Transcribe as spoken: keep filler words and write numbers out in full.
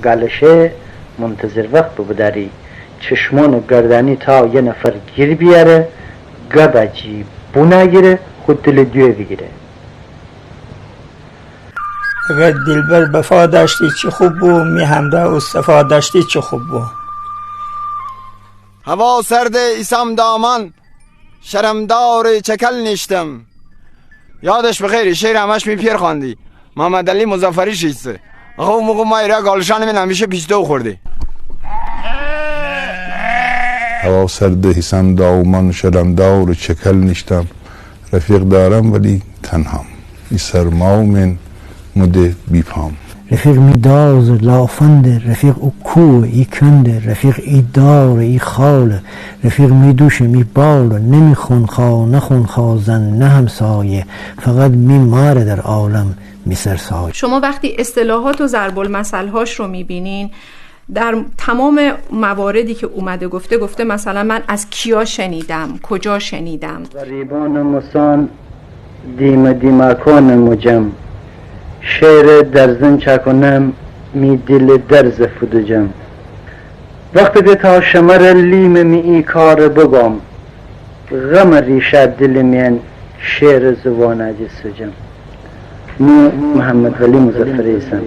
گالشه منتظر وقت ببو داری، چشمانٚ گردانی تا یه نفر گیر بیاره، گبه جی بوناگیره، خو دلٚ دویه بیگیره. اگر دلبر وفا داشتی چه خوب بو، می همراه او صفا داشتی چه خوب بو. هوا سرده ایسام دامان، شرمدارٚ چکل نیشتم. یادش بخیر، شعر همش می پیر خواندی. محمدعلی مظفری شیسته. آخه او موقع ما ایره گالشانٚ مین همیشه پیچته و خورده. هوا سرده ایسام دامان، شرمدارٚ چکل نیشتم. رفیق دارم ولی تنهام، ای سرما و من مده بی‌پام. رفیق می دازه، لافنده، رفیق او کوه، ای کنده، رفیق ای داره، ای خاله، رفیق می دوشه، می باله، نه می خونخواه، نه خونخواه زن، نه همسایه، فقط می ماره در عالم می سرسایه. شما وقتی اصطلاحات و ضرب‌المثل‌هاش رو می‌بینین، در تمام مواردی که اومده گفته، گفته مثلاً من از کیا شنیدم، کجا شنیدم. غریبانٚ مسان دیمه دیماکانٚ مجم، شعرٚ درزن چاکونم می دیلٚ درزٚ فودوجم. وقتی که تا شمره لیمه می ای کاره ببام، غمٚ ریشه دیلٚ مین شعرٚ زبانه جی سوجم. می محمدولی مظفری ایسم.